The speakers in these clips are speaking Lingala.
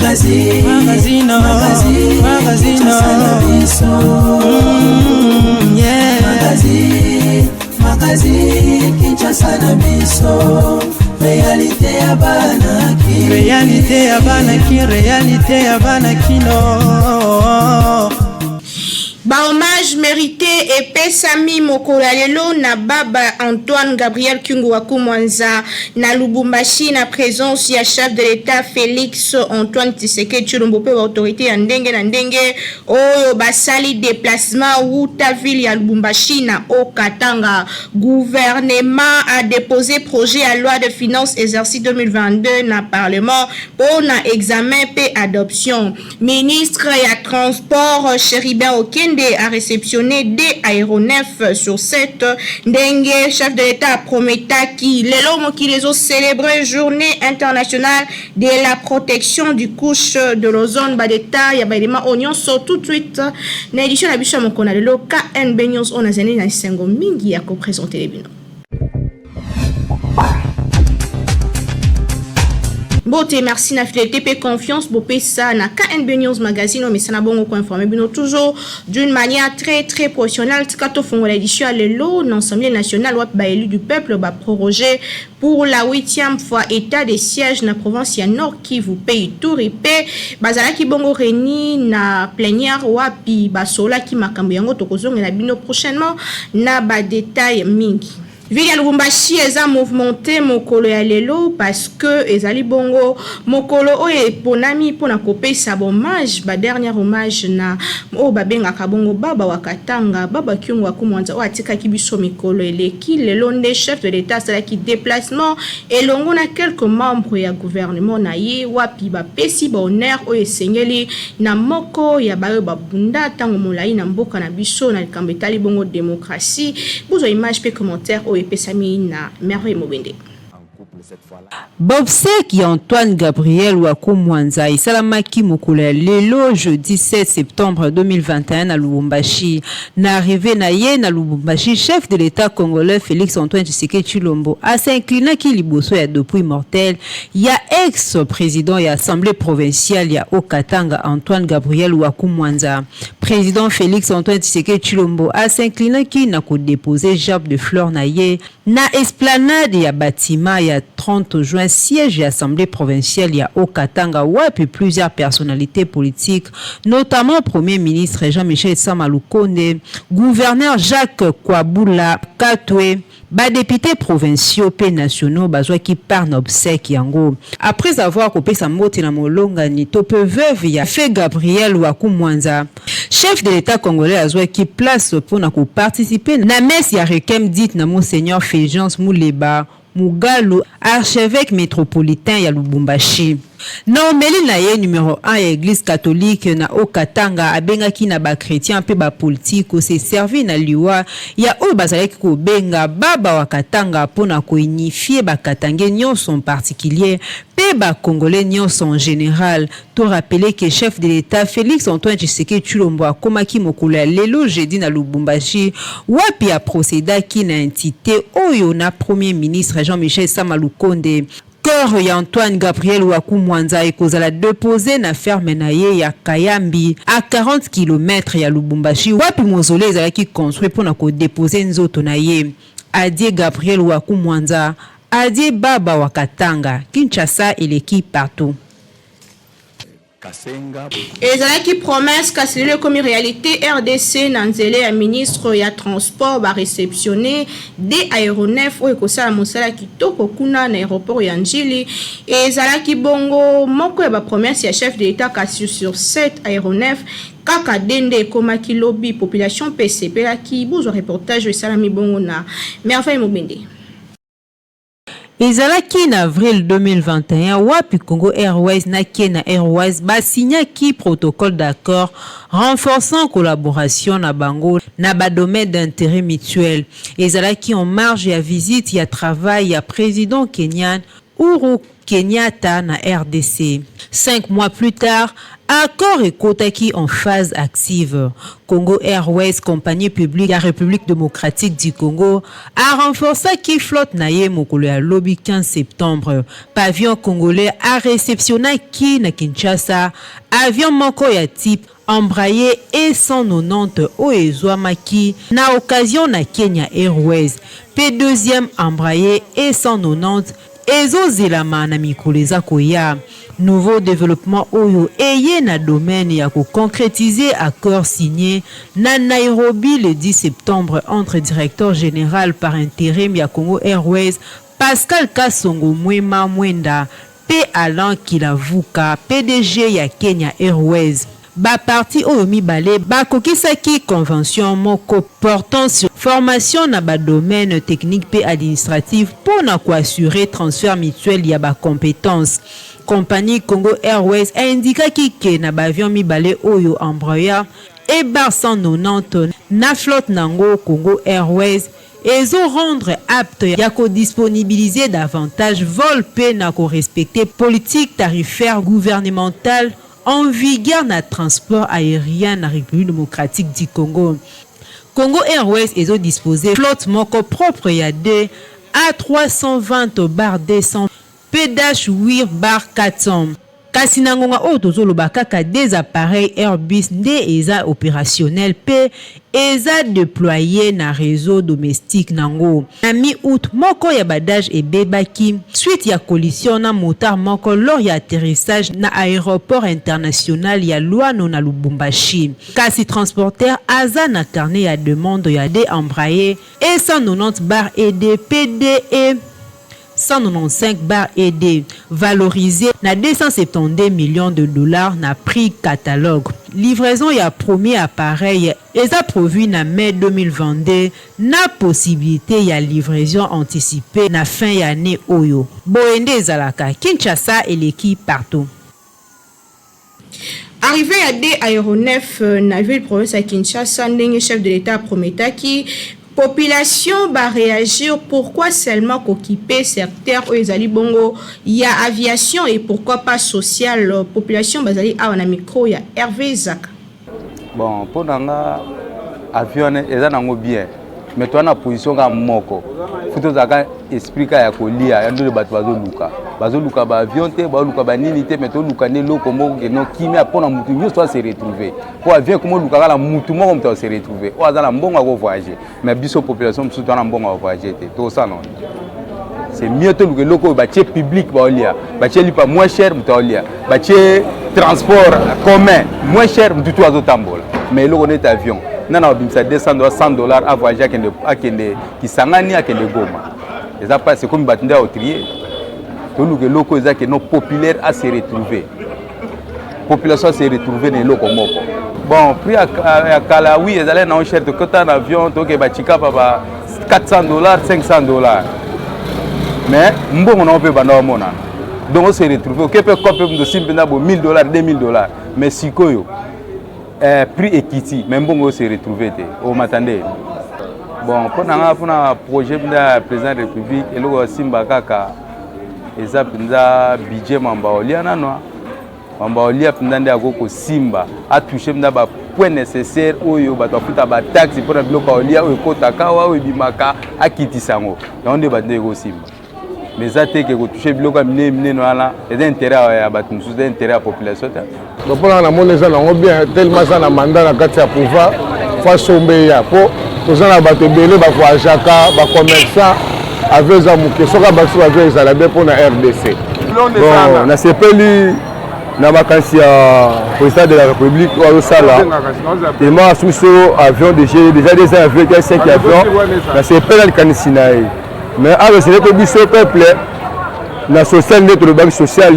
Magazine, magazine, magazine, magazine, yeah. Magazine, magazine, Kinshasa na biso. Réalité ya bana ki. Réalité ya bana ki, réalité ya bana kino. Ba hommage mérité epesami mokolo ya lelo na baba Antoine Gabriel Kyungu wa Kumwanza na Lubumbashi na présence ya chef de l'État Félix Antoine Tshisekedi Tshilombo mpe ba autorité ya ndenge na ndenge oyo basali déplacement wuta ville ya Lubumbashi na Haut-Katanga. Gouvernement a déposé projet ya loi de finances exercice 2022 na parlement mpo na examen mpe adoption. Ministre ya transport Chérubin Okende a réceptionné deux aéronefs sur sept ndenge chef de l'État aprometaki. Lelo mokili ezocélébrer journée internationale de la protection du couche de l'ozone. Badétail ya baélément oyo nyonso tout de suite na édition na biso ya mokolo na lelo, KNB News, oyo nazali na esengo mingi ya koprésenter bino. Mbote, merci na fidélité mpe confiance bopesa na KNB News Magazine oyo mesana bongo koinformer bino toujours d'une manière très très professionnelle. Tika tofongola édition ya lelo na Assemblée nationale, wapi baélu du peuple baproroger pour la huitième fois état de siège na province ya Nord Kivu mpe Ituri, mpe bazalaki bongo réuni na plénière wapi basolaki makambo yango. Tokozongela bino prochainement na badétail mingi. Ville ya Lubumbashi eza mouvementé mokolo ya lelo parce que ezali bongo mokolo oyo eponami mpona kopesa bahommage, badernier hommage na oyo babengaka bongo baba wa Katanga, baba Kyungu wa Kumwanza, oyo atikaki biso mikolo eleki. Lelo nde chef de l'État asalaki déplacement elongo na quelques membres ya gouvernement na ye, wapi bapesi bahonneur oyo esengeli na moko ya baoyo babunda ntango molai na mboka na biso na likambo etali bongo démocratie. Bozwa image mpe commentaire oyo epesami na Merveille Mobende. Baobsèques ya Antoine Gabriel Waku Mwanza esalamaki mokolo ya lelo, jeudi 7 septembre 2021, na Lubumbashi. Na arrivée na ye na Lubumbashi, chef de l'État congolais Félix Antoine Tshisekedi Tshilombo as'inclinaki liboso ya dépouille mortelle ya ex-président ya Assemblée provinciale ya Haut-Katanga, Antoine Gabriel Waku Mwanza. Président Félix Antoine Tshisekedi Tshilombo as'inclinaki na kodéposer gerbe de fleurs na ye na esplanade ya bâtiment ya 30 juin, siège ya Assemblée provinciale ya Haut-Katanga, wapi plusieurs personnalités politiques, notamment Premier ministre Jean-Michel Sama Lukonde, gouverneur Jacques Kyabula Katwe, badéputés provinciaux mpe nationaux bazwaki part na obsèque yango. Après avoir kopesa mbote na molongani to mpe veuve ya feu Gabriel Waku Mwanza, chef de l'État congolais azwaki place mpona koparticiper na messe ya requiem dite na monseigneur Fulgence Muleba Mugalu, archevêque métropolitain ya Lubumbashi. Na homélie na ye, numéro 1 ya Église catholique na Haut-Katanga abengaki na bachrétien mpe bapolitique kose servir na liwa ya oyo bazalaki kobenga baba wa Katanga mpona kounifier bakatangais nyonso en particulier mpe bacongolais nyonso en général. Torappeler que chef de l'État Félix Antoine Tshisekedi Tshilombo akomaki mokolo ya lelo jeudi na Lubumbashi, wapi aprocédaki na entité oyo na Premier ministre Jean-Michel Sama Lukonde. Corps ya Antoine Gabriel Waku Mwanza ekozala déposé na ferme na ye ya Kayambi, a 40 km ya Lubumbashi, wapi mausolée ezalaki construit mpona kodéposer nzoto na ye. Adieu Gabriel Waku Mwanza, adieu baba wa Katanga. Kinshasa eleki partout. Ezalaki promesse, kasi lelo ekomi réalité. RDC na nzela ya ministre ya transport baréceptionné deux aéronef oyo ekosala mosala kitoko kuna na aéroport ya Njili. Ezalaki bongo moko ya bapromesse ya chef de l'État, kasi sur 7 aéronef, kaka deux nde ekomaki lobi. Population mpe esepelaki. Bozwa reportage oyo esalami bongo na Merveille Mobende. Ezalaki na avril 2021 wapi Congo Airways na Kenya Airways basignaki protocole d'accord renforçant collaboration na bango na badomaine d'intérêt mutuel. Ezalaki en marge ya visite ya travail ya président kenyan Uhuru Kenyatta na RDC. 5 mois plus tard, Accord ekotaki en phase active. Congo Airways, compagnie publique ya Republique democratique du Congo, a renforçaki flotte na ye mokolo ya lobi 15 septembre. Pavillon congolais a receptionnaki na Kinshasa avion moko ya type Embraer E190 oyo ezwamaki na occasion na Kenya Airways mpe deuxième Embraer E190 ezozelama na mikolo eza koya. Nouveau developpement oyo eye na domaine ya ko concretiser accord signe na Nairobi le 10 septembre entre directeur general par interim ya Congo Airways, Pascal Kasongo Mwema Mwenda mpe Allan Kilavuka, pdg ya Kenya Airways. Ba parties oyo mibale bakokisaki convention moko portant sur formation na ba domaines techniques mpe administratifs mpo na ko assurer transfert mutuel ya ba competences. Compagnie Congo Airways a indikaki que na ba avions mibale oyo Embraer Ebar 190 na flotte n'ango Congo Airways ezo rendre apte ya ko disponibiliser davantage vol mpe na ko respecter politique tarifaire gouvernementale en vigueur na transport aerien na Republique democratique du Congo. Congo Airways ezo disposer flotte moko propre ya deux A320/200 mpe Dash 8/400. Kasi na ngonga oyo tozoloba kaka deux appareils Airbus nde eza operationnel mpe eza deployer na reseau domestique n'ango. Na mi-aout, moko ya ba Dash ebebaki suite ya collision na motard moko lors ya atterrissage na aeroport international ya Luano na Lubumbashi. Kasi transporteur aza na carnet ya demande ya deux Embraer E190/ED mpe DE 195 bar ED, valorise na 272 millions de dollars na prix catalogue. Livraison ya premier appareil eza prevue na mai 2022 na possibilite ya livraison anticipee na fin ya annee oyo. Boye nde ezalaka, Kinshasa eleki partout. Arrivee ya deux aeronefs na ville province ya Kinshasa ndenge chef de l'Etat a prometaki, population ba reagir pourquoi seulement kokipe secteur oyo ezali bongo ya aviation et pourquoi pas social, population bazali awa na micro ya Herve Zaka. Bon, mpo na nga avion wana eza nango bien mais toza na position kaka moko fo tozalaka esprit kaka ya kolia ya ndole bato bazoluka bazoluka baavion te baoluka banini te mais toluka nde eloko moko keno kimia mpo na motu nyonso ase retrouve mpo avion ekoma oluka kaka na motu moko moto ase retrouve oyo aza na mbongo akovoyage mais biso population mosusu toza na mbongo ya voyage te tokosala noni c'est mieux toluka eloko oyo batie public baolia batie lipa moins cher moto aolia batie transport commun moins cher motu tu azotambola mais eloko neti avion nana babimisa 200 dollars 100 dollars avoyage akende, akende kisangani akende goma eza mpasi ekomi bato nde aotrie toluka eloko eza ke no populaire a se retrouver population se retrouver na eloko moko bon prix ya kala oui ezalaki nango cher tokota na avion toke bachikapa ba 400 dollars, 500 dollars, mais mbongo nango mpe banda omonana. Donc ose retrouver oke mpe cope moto osimbi mpenza bo 1000 dollars, 2000 dollars. Mais sikoyo prix ekiti mais mbongo ose retrouver te, omata nde. Bon, mpo na nga, mpona projet mpenza ya président de République, eloko basimba kaka eza mpenza budget. Mamba olia nano, mamba olia mpenza nde akoki kosimba atouche mpenza bapoint nécessaire oyo bato bafuta bataxe mpona biloko ya olia oyo ekotaka awa, oyo ebimaka, akitisa yango. Yango nde bato nde ekosimba. Mais eza te ke kotouche biloko ya minene minene wana eza intérêt ya bato mosusu, eza intérêt ya population te. Donc mpona namoni eza nango bien, tellement aza na mandat na kati ya pouvoir, fo asombe ya mpo toza na bato ebele bavoyageaka, bacommerçant. Avion eza moke, soki abakisi baavion ezala bien mpona RDC. Bon, nasepeli na makanisi ya président de la République oyo azosala tema asusu avion déjà deux avion tia cinq avion. Nasepeli na likanisi na ye, mais awa ezali mpe biso peuple na social nde tolobaki social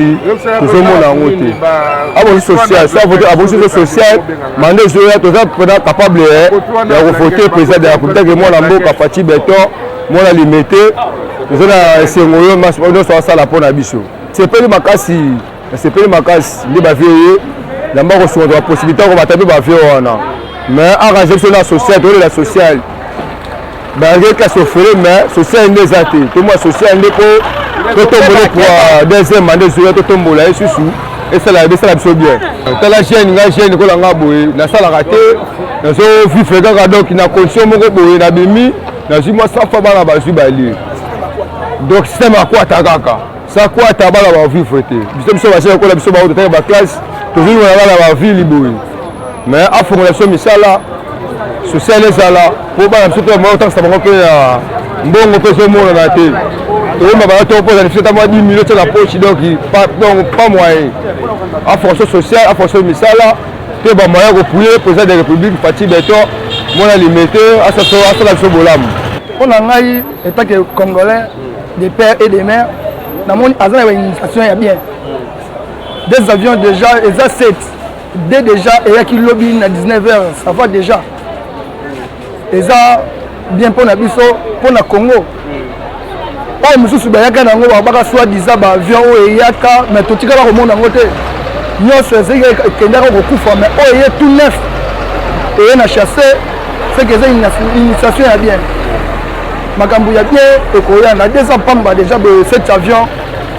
tozomona yango te. Abongi social so abongi so social mandat ezoya, toza mpena capable ya kovote président de la République ke mwana mboka Fatshi Béton, mwana Limete. Toza na esengo oyo nyonso asala mpo na biso. Sepeli makasi, nasepeli makasi nde bavie ye yamba kosunga to bapossibilité akobata mpe bavie wana, mais arrange biso na social. Tokolela social, malgré classe ofele, mais social nde eza te. Tomwa social nde po totombola po deuxième mandat ezoya, totombola ye susu. Esala esala biso bien. Tala jeune nga jeune kola nga boye nasalaka te nazo vivre kaka donc na condition moko boye nabimi nazwi mwa safa bana bazwi balie donc système akwata kaka sakwata bana bavivre te biso biso basala kola biso baoto totanga baklasse tozwi na bana bavili boye mais afongola biso misala social ezala mpo bana biso mpe otangisa bango mpe ya mbongo mpe ezomonana te toyemba bango to mpo ezali biso ata mwa 10 million tia na poche donc donc pas moyen afongola biso social afongola biso misala mpe bamoyen kopuye président de république Fatshi Béton mwana Limete asala biso bolamu. Mpo na ngai etant que congolais de père et de mère, namoni aza na bainitiation ya bien. Des avions déjà eza 7 deux déjà eyaki lobi na 19 heures, ça va déjà, eza bien mpo na biso, mpo na Congo. Oyo mosusu bayaka nango babaka soi disant baavion oyo eyaka, mais totikala komona yango te. Nyonso ezalaki ekendaka kokufa, mais oyo eye tout neuf, eye na chasse, c'est que eza initiation ya bien. Makambo ya bien ekoya na 2 ans pamba. Déjà boye 7 avion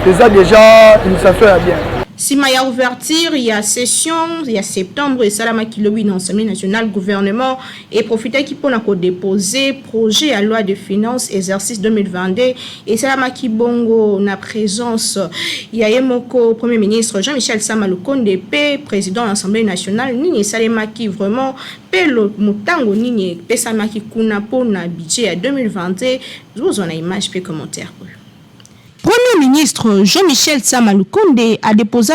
eza déjà initiation ya bien. Nsima ya ouverture ya session ya septembre esalamaki lobi na Assemblée nationale, gouvernement eprofitaki mpona kodépose projet ya loi de finance exercice 2022. Esalamaki bongo na présence ya ye moko Premier ministre Jean-Michel Sama Lukonde mpe président ya Assemblée nationale. Nini esalemaki vraiment mpe motango nini epesamaki kuna mpona budget ya 2022? Bozwa na image mpe commentaire oyo. Premier ministre Jean-Michel Sama Lukonde a déposé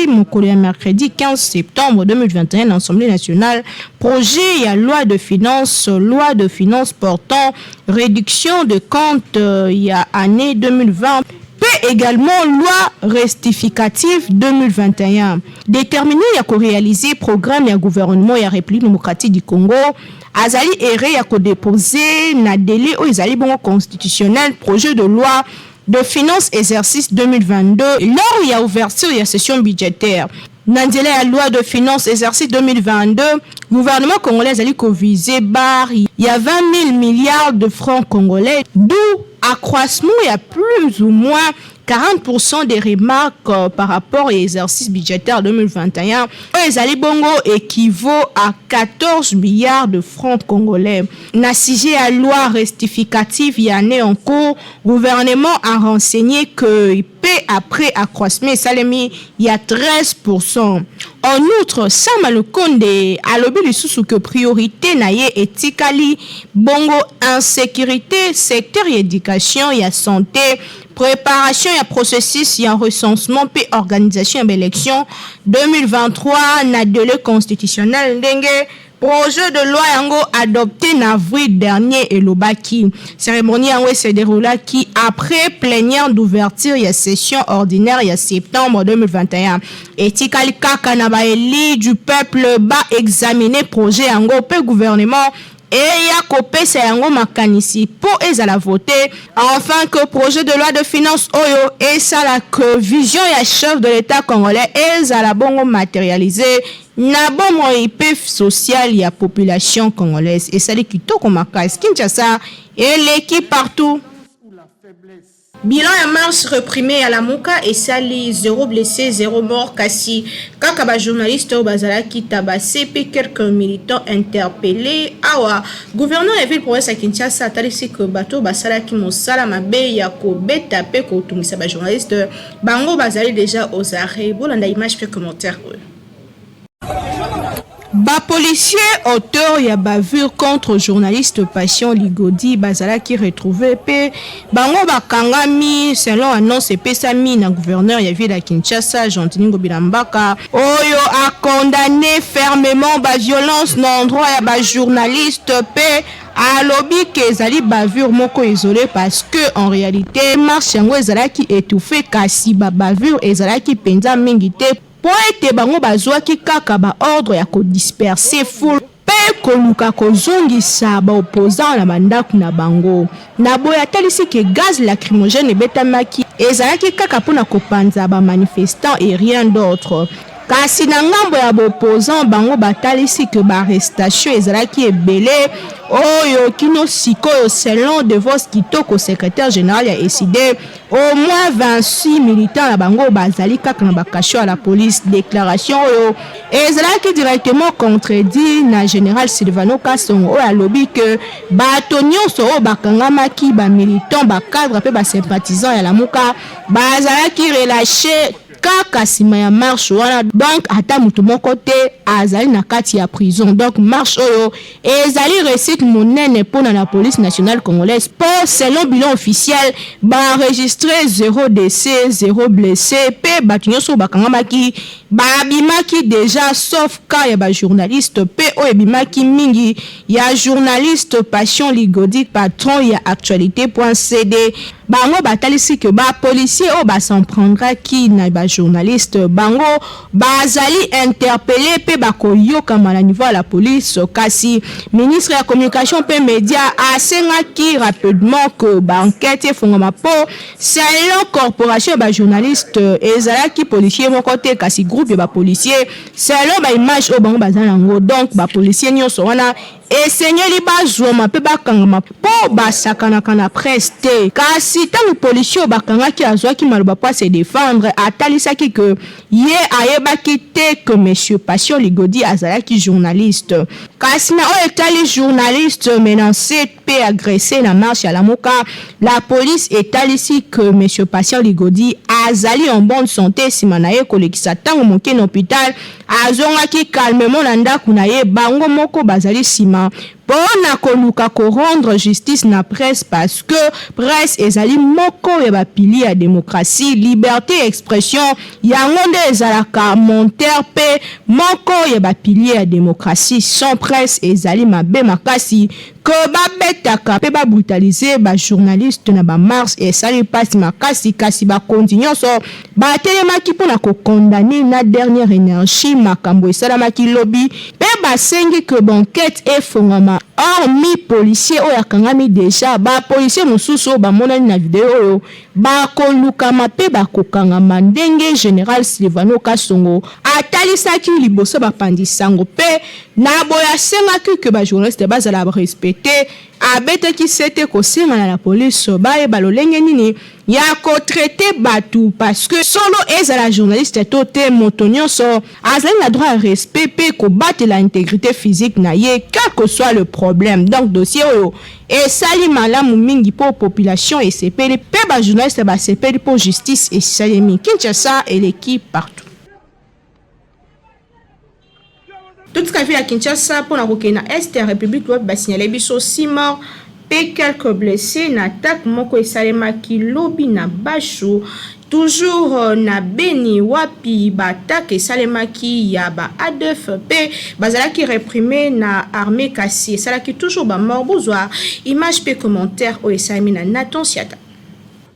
mokolo ya mercredi 15 septembre 2021 à l'Assemblée nationale projet ya loi de finances, loi de finances portant réduction de comptes ya année 2020 mpe également loi rectificative 2021. Déterminé ya koréaliser programme ya gouvernement ya République démocratique du Congo, azali ere ya kodépose na délai oyo ezali bongo constitutionnel projet de loi de finances exercice 2022 lors ya ouverture ya session budgétaire. Na nzela ya loi de finances exercice 2022, gouvernement congolais ezali koviser barre ya 20 000 milliards de francs congolais, d'où accroissement ya plus ou moins 40% des remarques par rapport à l'exercice budgétaire 2021 oyo ezali bongo équivaut à 14 milliards de francs congolais. Na sujet ya loi rectificative ya année en cours, gouvernement a renseigné que peu après accroissement esalemi ya 13%. En outre, Sama Lukonde alobi lisusu que priorité na ye etikali bongo insécurité, secteur ya éducation, ya santé, préparation ya processus ya recensement mpe organisation ya baélection 2023 na délai constitutionnel ndenge projet de loi yango adopté na avril dernier elobaki. Cérémonie yango se déroulaki après plénière d'ouverture ya session ordinaire ya septembre 2021. Etikali kaka na baélus du peuple baexamine projet yango mpe gouvernement eya kopesa yango makanisi mpo ezala vote, afin que projet de loi de finance oyo esala que vision ya chef de l'État congolais ezala bongo matérialisé na bomoi mpe social ya population congolaise. Esali kitoko makasi, Kinshasa eleki partout. Bilan ya marche réprimé ya Lamuka esali 0 blessé, 0 mort, kasi kaka bajournaliste oyo bazalaki tabassé mpe quelques militants interpellés. Awa gouverneur ya ville province ya Kinshasa atalisi ke bato basalaki mosala mabe ya kobeta mpe kotungisa bajournaliste, bango bazali déjà aux arrêts. Bolanda image mpe commentaire oyo. Bapolicier auteur ya bavure contre journaliste Patient Ligodi bazalaki retrouvé mpe bango bakangami, selon annonce epesami na gouverneur ya ville ya Kinshasa, Gentiny Ngobila Mbaka, oyo acondamné fermement baviolence na endroit ya bajournaliste mpe alobi ke ezali bavure moko isolé, parce que en réalité marche yango ezalaki étouffé, kasi babavure ezalaki mpenza mingi te mpo ete bango bazwaki kaka baordre ya kodisperse foule mpe koluka kozongisa baopposant na bandako na bango. Na boye atalisi ke gaz lacrymogène ebetamaki ezalaki kaka mpona kopanza bamanifestant et rien d'autre. Kasi na ngambo ya ba opposants, bango batalisi que ba arrestations ezalaki ebele oyo kino sikoyo selon Devos Kitoko, secretaire general ya ECiDé, au moins 26 militants na bango bazali kaka na ba cachots ya la police. Declaration oyo ezalaki directement contredit na general Sylvano Kasongo oyo alobi que bato nyonso oyo bakangamaki, ba militants, ba cadres mpe ba sympathisants ya Lamuka, bazalaki relaches kaka nsima ya marche wana. Donc ata motu moko te azali na kati ya prison. Donc marche oyo ezali réussite monene mpona na Police nationale congolaise, mpo selon bilan officiel, baenregistré 0 décès, 0 blessé, mpe bato nyonso oyo bakangamaki babimaki déjà, sauf cas ya bajournaliste mpe oyo ebimaki mingi ya journaliste Passion Ligodi, patron ya actualité.cd. Bango batalisi ke bapolicier oyo bas'en prendraki na bajournaliste, bango bazali interpellé mpe bakoyokama na niveau ya la police. Kasi ministre ya Communication mpe Média asengaki rapidement ke baenquête efongama, mpo selon corporation ya bajournaliste, ezalaki policier moko te, kasi groupe ya bapolicier, selon baimage oyo bango baza nango. Donc bapolicier nyonso wana esengeli bazwama mpe bakangama, mpo basakanaka na presse te. Kasi ntango policier oyo bakangaki azwaki maloba mpo ase défendre, atalisaki ke ye ayebaki te ke monsieur Passion Ligodi azalaki journaliste. Kasi na oyo etali journaliste menacé mpe agressé na marche ya Lamuka, la police etalisi ke monsieur Patient Ligodi azali en bonne santé. Nsima na ye kolekisa ntango moke na hôpital, azongaki calmement na ndako na ye. Bango moko bazali nsima mpo na koluka korendre justice na presse, parce que presse ezali moko ya bapilier ya démocratie. Liberté expression, yango nde ezalaka moteur mpe moko ya bapilier ya démocratie. Sans presse, ezali mabe makasi. Ke babetaka mpe babrutalize bajournaliste na bamarche esali mpasi makasi, kasi bakonzi nyonso batelemaki mpona kocondamner na dernière énergie makambo esalamaki lobi, mpe basengi ke baenquête efongama. Hormis policier oyo akangami déjà, bapolicier mosusu oyo bamonani na video oyo bakolukama mpe bakokangama, ndenge général Sylvano Kasongo atalisaki liboso bapanzi sango. Mpe na boye asengaki ke bajournaliste bazala respecté. Abetaki sete kosengana na polise bayeba lolenge nini ya kotraiter bato, parce que solo ezala journaliste to te, moto nyonso azali na droit ya respect mpe kobatela intégrité physique na ye, quel que soit le problème. Donc dossier oyo esali malamu mingi mpo population esepeli mpe bajournaliste basepeli mpo justice esalemi. Kinshasa eleki partout. Totika ville ya Kinshasa mpona kokende na est ya République, wapi basignale biso 6 morts mpe quelques blessés na attaque moko esalemaki lobi na Bashu, toujours na Beni, wapi baattaque esalemaki ya ba ADF mpe bazalaki réprimé na armée, kasi esalaki toujours bamort. Bozwa image mpe commentaire oyo esalemi na Naton Siata.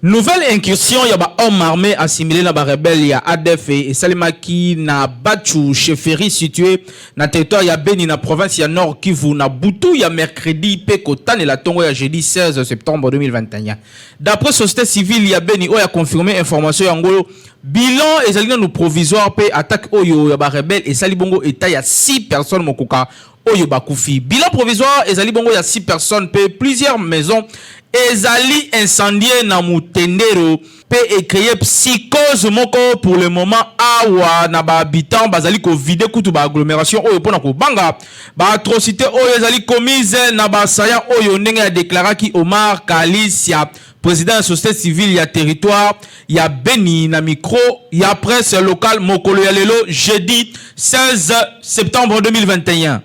Nouvelle incursion ya bahomme armé assimilé na barebelle ya ADF esalemaki na Bachu, chefferie située na territoire ya Beni, na province ya Nord Kivu, na butu ya mercredi mpe kotanela ntongo ya jeudi 16 septembre 2021. D'après société civile ya Beni oyo aconfirmé information yango, bilan ezali nanu provisoire, mpe attaque oyo ya barebelle esali bongo état ya 6 personnes mokoka oyo bakufi. Bilan provisoire ezali bongo ya 6 personnes mpe plusieurs maisons ezali incendie na Mutendero, mpe ecréer psychose moko pour le moment awa na bahabitant. Bazali kovider kutu baagglomération oyo mpona kobanga baatrocité oyo ezali commise na basaya oyo, ndenge adeklaraki Omar Kalisia, président ya société civile ya territoire ya Beni, na micro ya presse locale mokolo ya lelo jeudi 16 septembre 2021.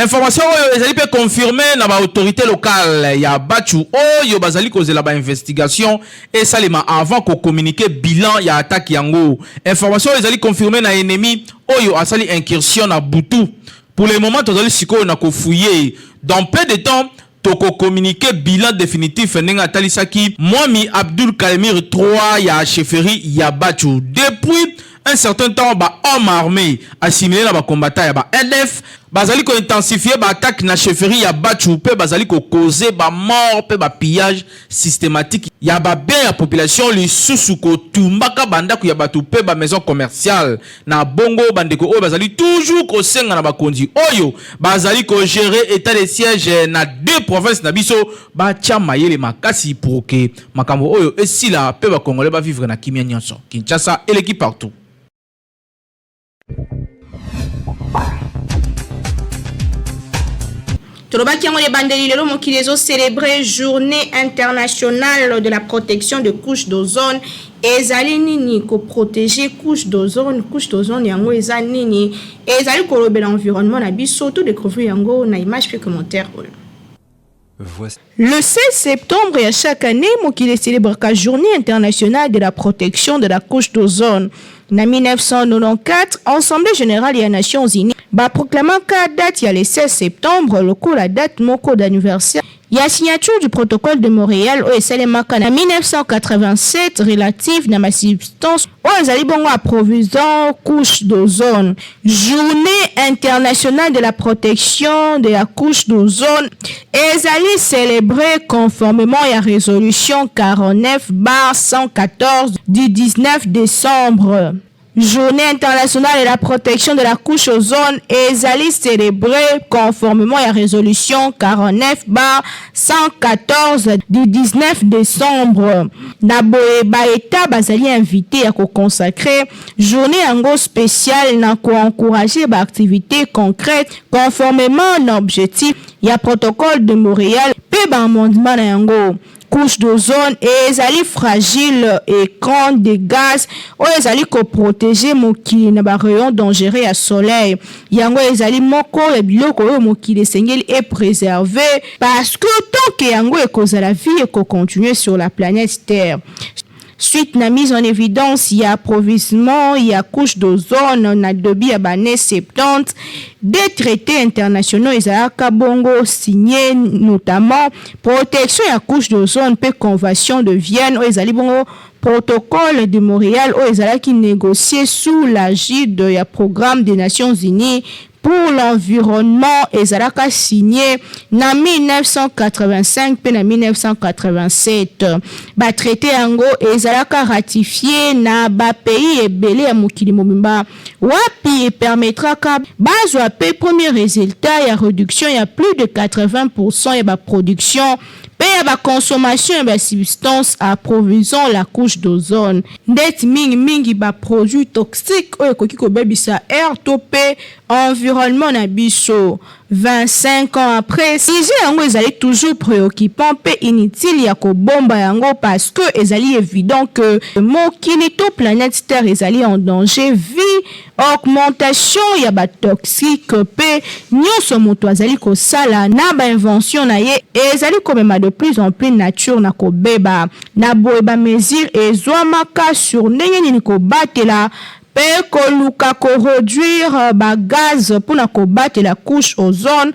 Information oyo ezali mpe confirmé na baautorité locale ya Bachu oyo bazali kozela bainvestigation esalema avant kocommuniquer bilan ya attaque yango. Information oyo ezali confirmé na ennemi oyo asali incursion na butu. Pour le moment, tozali sikoyo na kofouiller. Dans peu de temps, tokocommuniquer bilan définitif, ndenge atalisaki Mwami Abdul Kalmir 3 ya chefferie ya Bachu. Depuis un certain temps, bahomme armé assimilé na bacombattant ya ba ADF Bazali ko intensifier ba attaques na chefferie ya Batshu mpe bazali ko causer ba morts mpe ba pillages systematiques ya ba biens ya population, lisusu kotumbaka ba ndako ya bato mpe ba maisons commerciales. Na bongo, bandeko oyo bazali toujours kosenga na bakonzi oyo bazali ko gerer etat de siège na deux provinces na biso batia mayele makasi pour que makambo oyo esila mpe ba Congolais ba vivre na kimia nionso. Kinshasa eleki partout. Tolobaki yango na ebandeli, lelo mokili ezo célébrer Journée internationale de la protection de couche d'ozone. Ezali nini koprotéger couche d'ozone? Couche d'ozone yango eza nini? Ezali kolobela environnement na biso. To découvrir yango na image mpe commentaire oyo. Le 16 septembre ya chaque année, mokili ecelebraka Journee internationale de la protection de la couche d'ozone. Na 1994, Assemblée generale ya Nations unies ba proclamaka date ya le 16 septembre lokola date moko d'anniversaire ya signature du protocole de Montreal oyo esalemaka na 1987 relative na ba substances oyo ezali bongo approvisant couche d'ozone. Journee internationale de la protection de la couche d'ozone ezali celebree conformement ya resolution 49/114 du 19 decembre. Journee internationale de la protection de la couche ozone ezali celebree conformement ya resolution 49/114 du 19 decembre. Na boye ba Etats bazali invites ya ko consacrer Journee yango speciale na ko encourager ba activites concrètes conformement na objectif ya Protocole de Montreal mpe ba amendements na yango. Couche d'ozone ezali fragile ecran de gaz oyo ezali ko proteger mokili na ba rayons dangereux ya soleil. Yango ezali moko ya biloko oyo mokili esengeli e preserver parce que tant que yango ekozala vie eko continuer sur la planète Terre. Suite na mise en evidence ya approvisement ya couche d'ozone na debut ya ba annees 70, des traites internationaux ezalaka bongo signes, notamment protection ya couche d'ozone mpe Convention de Vienne oyo ezali bongo Protocole de Montreal oyo ezalaki negocie sous l'agide ya Programme des Nations Unies pour l'environnement ezalaka signe na 1985 mpe na 1987. Ba traites yango ezalaka ratifier na ba pays ebele ya mokili mobimba wapi e permettraka bazwa mpe premier resultat ya reduction ya plus de 80 pourcent ya ba production mpe ya ba consommation ya ba substances approvisant la couche d'ozone, ndeti mingi mingi ba produits toxiques oyo ekoki kobebisa air to mpe environnement na biso. 25 ans après, sujet yango ezali toujours preoccupant mpe inutile ya kobomba yango parce que ezali evident que mokili to planète terre ezali en danger vu Augmentation ya ba toxiques mpe nionso moto azali kosala na ba inventions na ye ezali komema de plus en plus nature na kobeba. Na boye ba mesures ezuamaka sur ndenge nini kobatela mpe koluka ko reduire ba gaz mpo na kobatela couche ozone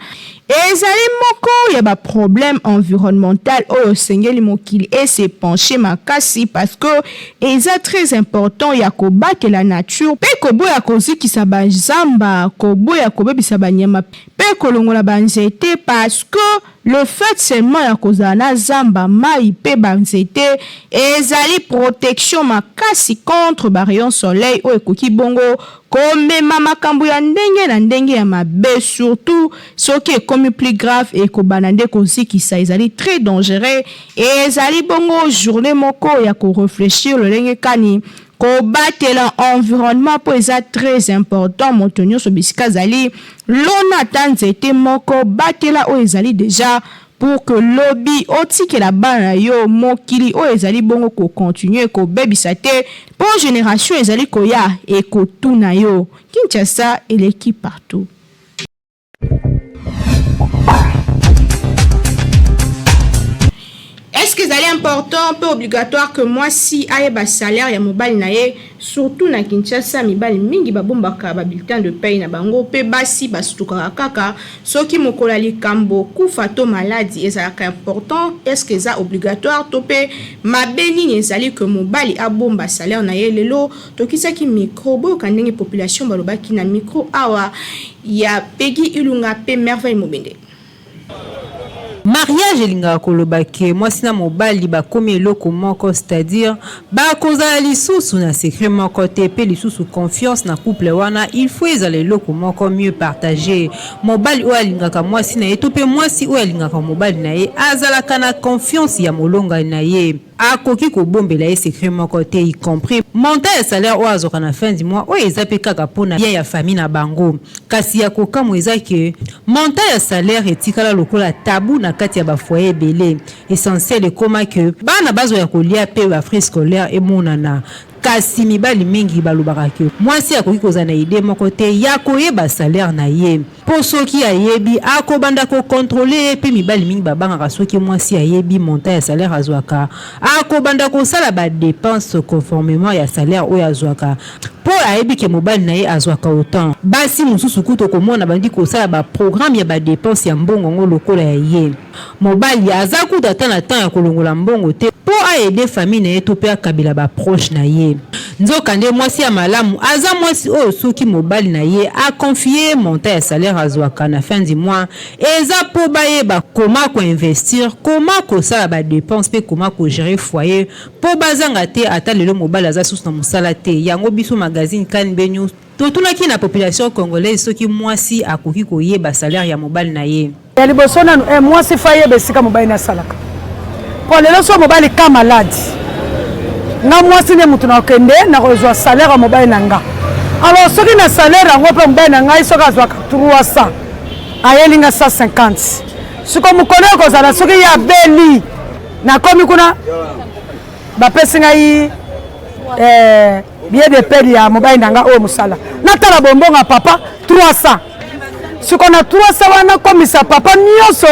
Ezali moko ya ba problèmes environnemental oyo osengeli mokili e se pencher makasi parce que eza très important ya kobatela nature pe koboya kozikisa ba zamba, koboya kobebisa ba nyama pe kolongola ba nzete parce que le fait seulement ya kozala na zamba, mayi pe ba nzete ezali protection makasi contre ba rayons soleil oyo ekoki bongo Komema makambo ya ndenge na ndenge ya mabe surtout soki ekomi plus grave ekobanda nde kozikisa ezali très dangereux et ezali bongo journee moko ya ko reflechir lolenge kani kobatela environnement mpo eza très important moto nionso bisika azali lona ata nzete moko batela oyo ezali dejà Pour que lobi otikela bana na yo mokili oyo ezali bongo ko continuer kobebisa te po generation ezali koya ekotuna yo. Kinshasa eleki partout. Est-ce que ezali. Ezali important mpe obligatoire que mwasi ayeba salaire ya mobali na ye, surtout na Kinshasa mibali mingi babombaka ba bulletins de paie na bango mpe basi basutukaka kaka soki mokolo ya likambo, kufa to maladi. Ezalaka important? Est ce que eza obligatoire to mpe mabe nini ezali que mobali abomba salaire na ye? Lelo tokisaki micro, boyoka ndenge population balobaki na micro awa ya Peggy Ilunga mpe Merveille Mobende. Mariage elingaka koloba que mwasi na mobali bakomi eloko moko c'est-à-dire bakozala lisusu na secret moko te pe lisusu confiance na couple wana il faut ezala eloko moko mieux partager. Mobali oyo alingaka mwasi na ye to pe mwasi oyo alingaka mobali na ye azalaka na confiance ya molongani na ye. Akoki kobombela ye secret moko te y compris montant ya salaire oyo azwaka na fin du mois oyo eza pe kaka pona bien ya famille na bango. Kasi ya kokamwa eza que montant ya salaire etikala lokola tabou na kati ya ba foyers ebele. Essentiel ekoma que bana bazwa ya kolia pe ba frais scolaires emonana. Kasi mibali mingi balobaka que mwasi akoki kozala na idee moko te ya koyeba salaire na ye po soki ayebi akobanda ko controler ye pe mibali mingi babangaka soki mwasi ayebi montant ya salaire azwaka akobanda kosala ba depenses conformement ya salaire oyo azwaka po ayebi que mobali na ye azwaka autant. Basi mosusu kutu okomona babandi kosala ba programmes ya ba depenses ya mbongo yango lokola ya ye. Mobali aza kutu ata na temps ya kolongola mbongo te po a aider famille na ye to pe akabela ba proches na ye. Nzoka nde mwasi ya malamu aza mwasi oyo soki mobali na ye a confier ye montant ya salaire azwaka na fin du mois eza po bayeba comment ko investir, comment kosala ba depenses pe comment ko gerer foyer po bazanga te ata lelo mobali aza susu na musala te. Yango biso magazine KNB News totunaki na population congolaise soki mwasi akoki koyeba salaire ya mobali na ye. Ya liboso nanu eh, mwasi fa ayeba esika mobali na asalaka mpo lelo so mobali ka maladi nga mwasi nde motu nakokende nakozwa salaire ya mobali na nga alors soki na salaire yango mpe mobali na ngai soki azwaka 300 ayeli nga 150 siko mokolo ekozala soki ye abeli nakomi kuna bapesi ngai eh, billet de pede ya mobali na nga oyo mosala natala bombongo ya papa 300 siko na 300 wana komisa papa nyonso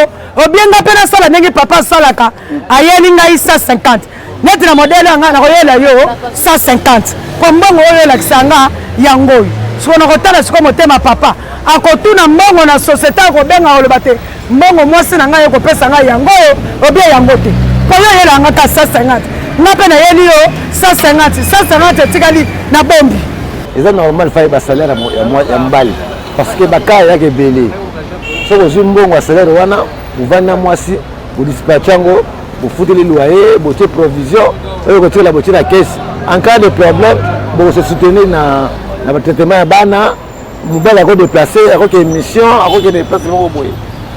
obienga mpe nasala ndenge papa asalaka ayeli ngai 150 neti na modele ya ngai nakoyela yo 150 mpo mbongo oyo elakisa nga yango oyo siko nakotala siko motema papa akotuna mbongo na société akobenga koloba te mbongo mwasi na ngai ekopesa ngai yango oyo obie yango te mpo yo oyela nga ka 150 nga mpe nayeli yo 150 150 etikali na bombi eza normal fai basalaire ya mobali parce que baka eyaka ebele soki ozwi mbongo ya salaire wana ovandi na mwasi bodispatche yango bofuteli loyer botie provision oyo kotikala botie na caisse en cas de problème bokose soutenir na, na batraitement ya bana mobali ako déplace akokende mission akokende place moko boye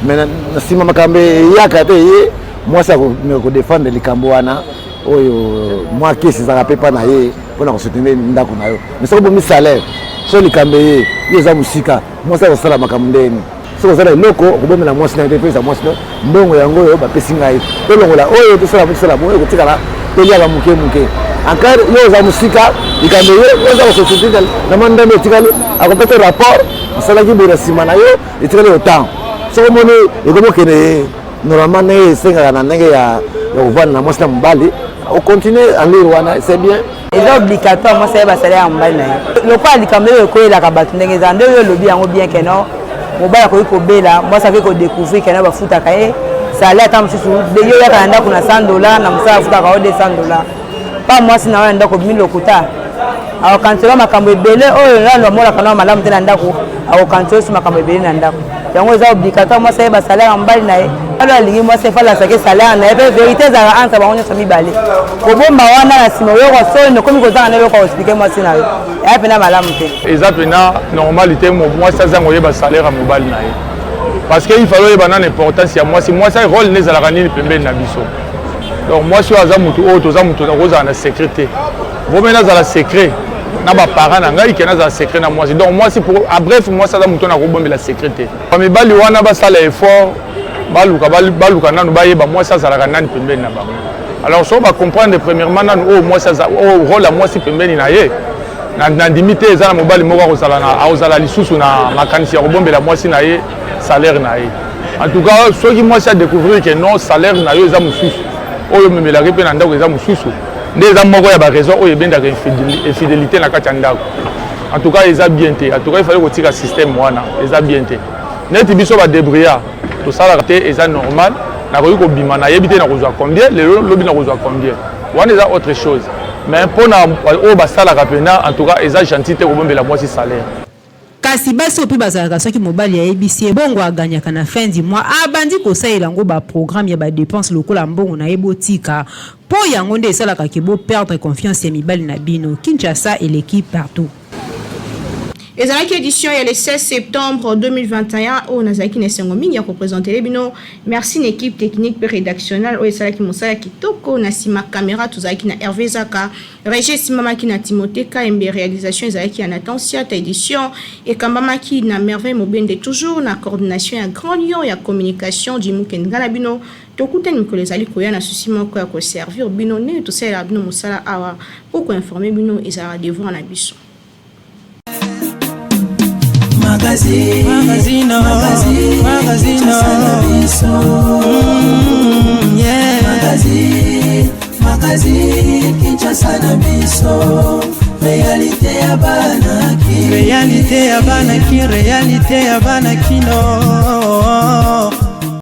mais na nsima makambo eyaka te ye mwasi akomeka kodefendre likambo wana oyo mwa kesi ezalaka mpe mpa na ye mpo na kosoutenir ndako na yo mais soki obomi salaire so likambo eye yo oza mosika mwasi akosala makambo ndeni soki oza na eloko okobomela mwasi na yo te mpe eza mwasi no mbongo yango oyo bapesi ngai tolongola oyo tosala tosala boye ekotikala toliaka moke moke ankar yo oza mosika likambo ye oza kosositi na mwa ndambo etikali akopesa rapport asalaki boye na nsima na yo etikali otan soki omoni ekomi okende ye normalement ndenge esengaka na ndenge ya kovanda na mwasi na mobali ocontinue allure wana c'est bien eza obligatoire mwasi ayeba salaire ya mobali na ye lokola likambo oyo ekweyelaka bato ndenge eza nde oyo olobi yango bien ke non mobali akoki kobela mwasi akoki kodécouvrir ke non bafutaka ye salaire ata mosusu yo oyaka na ndako na 100 dollar na mosala afutaka yo 200 dollar pa mwasi na yo na ndako obimi lokuta akokanisela makambo ebele oyo nano amonaka nao malamu te na ndako akokanisela osi makambo ebele na ndako yango eza obligatoire mwasi ayeba salaire ya mobali na ye alo alingi mwasi efalasaki salaire na ye mpe verité ezalaka entre bango nyonso mibale kobomba wana na nsima oyoka soni okomi kozanga na eloko akoexplike mwasi na yo eya mpena malamu te eza mpena normal te mwasi azanga oyeba salaire ya mobali na ye parce que il fallait oyeba nana importance ya mwasi mwasi role nde ezalaka nini pembeni na biso donc mwasi oyo aza motu oyo toza motu akozala na secret te vomi nazala secret na baparent na ngai ke nazala secret na mwasi donc mwasi pour a bref mwasi aza motu oyo nakobombela secret te bamibali wana basala effort baluka baluka nanu bayeba mwasi azalaka nani pembeni na bango alors soki bacomprendre premièrement nanu oyo mwasi oyo role ya mwasi pembeni na ye nandimi te eza na mobali moko akozala lisusu na makanisi ya kobombela mwasi na ye salaire na ye en tout cas soki mwasi adécouvrir ke non salaire na yo eza mosusu. Oyo omemelaka ye mpe na ndako eza mosusu. Nde eza moko ya ba raison oyo ebendaka infidélité na kati ya ndako. En tout cas eza bien te. En tout cas il fallait kotika système wana, eza bien te. Neti biso ba débrouillard tosalaka te, eza normal. Nakoki kobima, nayebi te nakozwa combien lelo, lobi nakozwa combien, wana eza autre chose. Mais mpona oyo basalaka mpena, en tout cas eza gentil te kobombela mwasi salaire. Kasi basi oyo mpe bazalaka, soki mobali ayebisi ye mbongo aganyaka na fin du mois, abandi kosalela yango baprogramme ya badepense lokola mbongo na ye. Botika, mpo yango nde esalaka ke boperdre confiance ya mibali na bino. Kinshasa eleki partout. Ezalaki édition ya le 16 septembre 2021 oyo nazalaki na esengo mingi ya koprésenter bino. Merci na équipe technique mpe rédactionnelle oyo esalaki mosala kitoko. Na nsima caméra tozalaki na Hervé Zaka, régie esimbamaki na Timothée Kayembe, réalisation ezalaki ya Nathan Siata, édition ekambamaki na Merveille Mobende, toujours na coordination ya Grand Lion ya communication du Mukende. Na bino tokutani mikolo ezali koya na souci moko ya koservir bino ndenge tosalelaka bino mosala awa mpo koinformer bino ezalaka devoir na biso. Magazine, magazine, magazine, magazine, yeah. Magazine, magazine, Kinshasa na biso, réalité ya bana. Réalité ya bana ki, réalité ya bana kino.